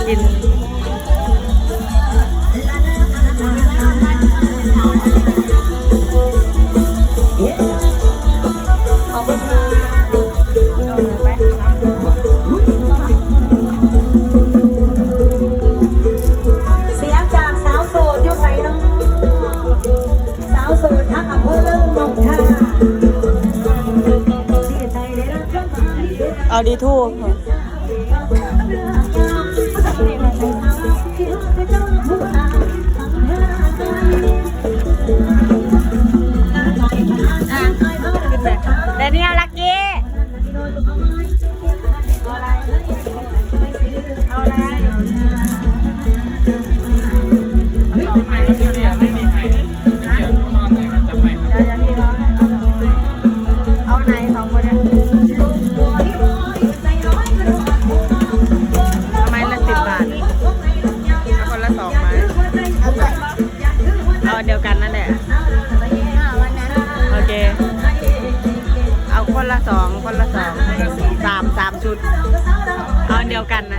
ກິນ ຂອບຄຸນຄ່ະ. ສຽງຈາກສາວໂສດຢູ່ໃສເນາະ? ສາວໂສດທັງອຳເພີເລີງໜອງທ່າ ເອົາດີທູ. ແດນຽວ ລັກກີ້ ເອົາໄໝລະສິບບາດ ເອົາຄົນລະສອງໄມ ເອົາອັນດຽວກັນນັ້ນແຫຼະ. ໂອເຄ ເອົາຄົນລະສອງ ຄົນລະສອງ ສາມ ສາມຊຸດ ເອົາອັນດຽວກັນນະ.